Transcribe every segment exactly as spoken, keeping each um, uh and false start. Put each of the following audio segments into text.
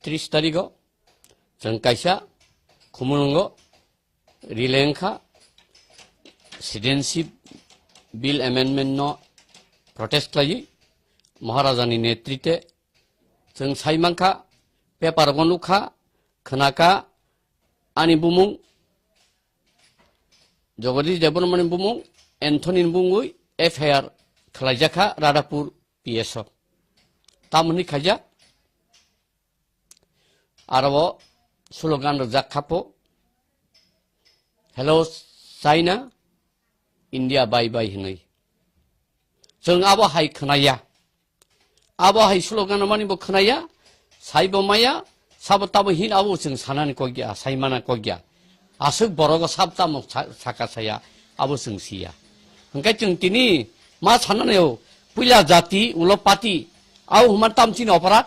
tris tarigo chwng kaisa Khumulwngo release wngkha, Citizenship Bill Amendment no protest khlaiwi Maharajani netrite chwng sai mankha, paper o nukha, khwnakha, ani bumung Jagadish Debbarmani bumung Anthony ni bumungwi F I R khlaijakha Radhapur P S o. Tamoni khaijak, aro slogan rwjak khapo, "Hello China, India bye bye" hinwi. Chwng abo hai khwnaya. Abo hai slogan mani bo khwnaya, saibo maya, sabo tabo hin abo chwng sanani kokya, saimana kokya. Aswk borogo sab tamo sa-, saka saya, abo chwng siya. Hwnkhe chwng tini ma sanani o, puila jati, ulo party, abo hwnma tam chini oporad.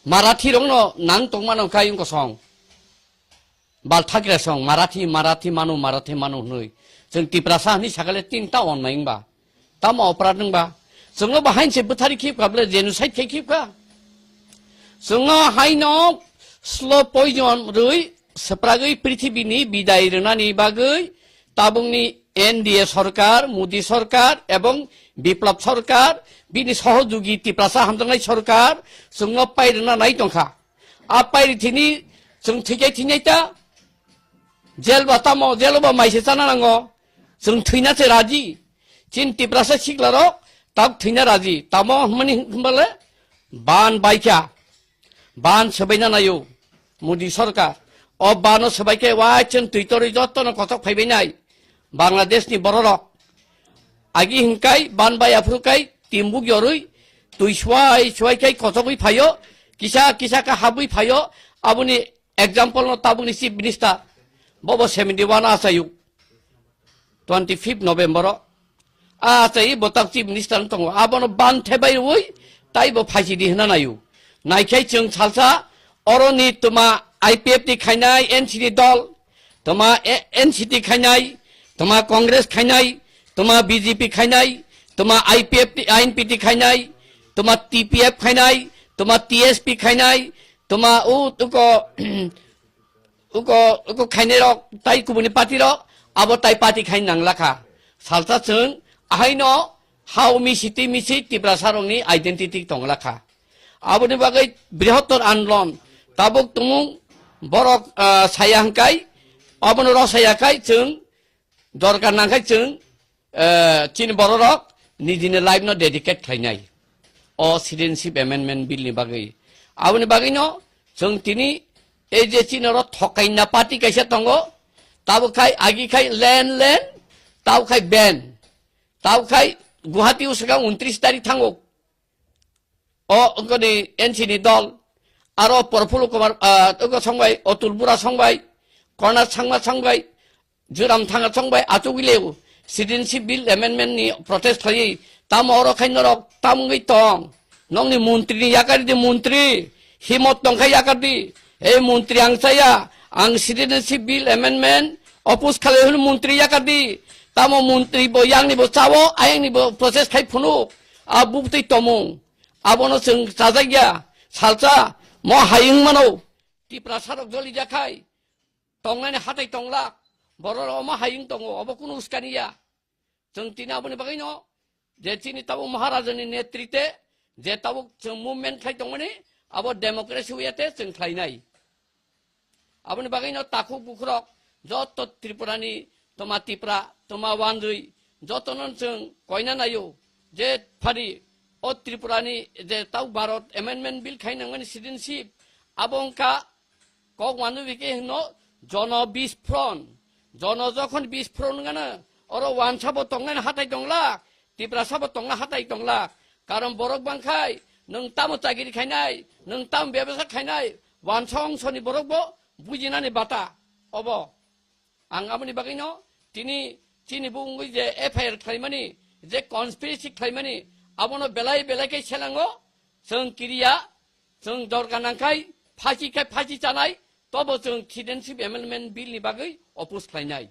Marathi rokno nang tongmano kai wngkosong. Bal thagra song, Marathi, Marathi manu, Marathi manu hwnwi. Chwng Tiprasa hwnwi sakale tinta onmai wngba. Tamo oporad wngba. Chwngno bo hain se bwthari khibkha bole, genocide khe khibkha. Chwngno haino slow poison rwi swpragwi prithibini bidai rwnani bagwi tabukni N D A sorkar, Modi sorkar ebong Biplab sorkar, bini sohojugi Tiprasa hamjaknai sorkar chwngno pai rwna nai tongkha. A pairi thini chwng thwikai thwinai ta. Jail ba tamo, jail ba maise chana nango. Chwng thwina se raji. Chin Tiprasa sikla rok tak thwina raji. Tamo hwnmani hwnbale ban baikha. Ban swbaina nayo. Modi sorkar. O bano swbaikhe wa chwng twi torwi jotto no kothok phaibai nai. Bangladesh ni bororok. Agi hinkai ban bai aphuru kai timbuk yorwi twi suai suai kai kothogwi phaio, kisa kisa ka habwi phaio, aboni example no tabukni chief minister, bobo seventy one achayu, twenty fifth November o, achayi botak chief minister no tongo, abono ban thebai rwi taibo phaisidi hwnna nayu. Naikhai chwng salsa oroni tuma I P F ni khainai N C ni dol, toma, e, N C T khainai, toma Congress khainai, toma B J P khainai, toma I P F T, I N P T khainai, toma T P F khainai, toma T S P khainai, toma u, uko, uko, uko khainai rok, tai kubuni party rok, abo tai party khain nang lakha. Salsa chwng, ahaino, hao misi twi misi Tiprasa rokni identity tong lakha. Aboni bagwi brihottor andolon tabuk tumung borok, ah, saya hwnkhe, abono rw saya khai chwng dorkar nang khai chwng, eh, chini bororok nijini life no dedicate khlainai o Citizenship Amendment Bill ni bagwi. Aboni bagwi no chwng tini ei je chini oro thokaina party kaisa tongo, tabuk khai agi khai len len, tabuk khai ben, tabuk khai Guwahati o swkang untris tarik thango. O wngkha ni N C ni dol, aro Prafulla Kumar, ah, wngkha songbai, Atul Bora songbai, Konrad Sangma songbai, Joram Thanga songbai, achugwi leo, Citizenship Bill Amendment ni protest khlaiwi, tamo oro khai norok tamungwi tong, nokni montri ni yakari di montri, himot tong khai yakar di, ei montri ang chaya, ang Citizenship Bill Amendment oppose khalai hwnwi montri yakar di, tamo montri bo yang ni bo chawo, ayang ni bo protest khai phunuk, a bubtwi tomung. Abono chwng chajakya, salsa, mo hayung mano, Tiprasa rok joli jakhai, tongnani hatai tonglak, borok rok omo hayung tongo, obo kunu uskani ya. Chwng tini aboni bagwi no, je chini tabuk Maharajani netrite, je tabuk chwng movement khlai tongmani, abo democracy way te chwng khlainai. Aboni bagwi no takhuk bukhurok joto Tripura ni toma Tipra, toma wanjwi joto no chwng koina naio je phari o Tripura ni je tau Bharat Amendment Bill khai nangmani citizenship abo wngkha kok wanjwi khe hino jono bisphron, jono jokhon bisphron wngano oro wansa bo tongnani hatai tonglak, Tiprasa bo tongna hatai tonglak, karon borok bangkhai nwng tamo chakiri khainai, nwng tamo bebasa khainai, wansa ongsoni borok bo bujinani bata obo. Ang aboni bagwino tini chini bo wngwi je F I R khlaimani, je conspiracy khlaimani, abono belai belai khe selango, chwng kiriya, chwng dorkar nangkhai phasi khai phasi chanai, tobo chwng Citizenship Amendment Bill ni bagwi oppose khlainai.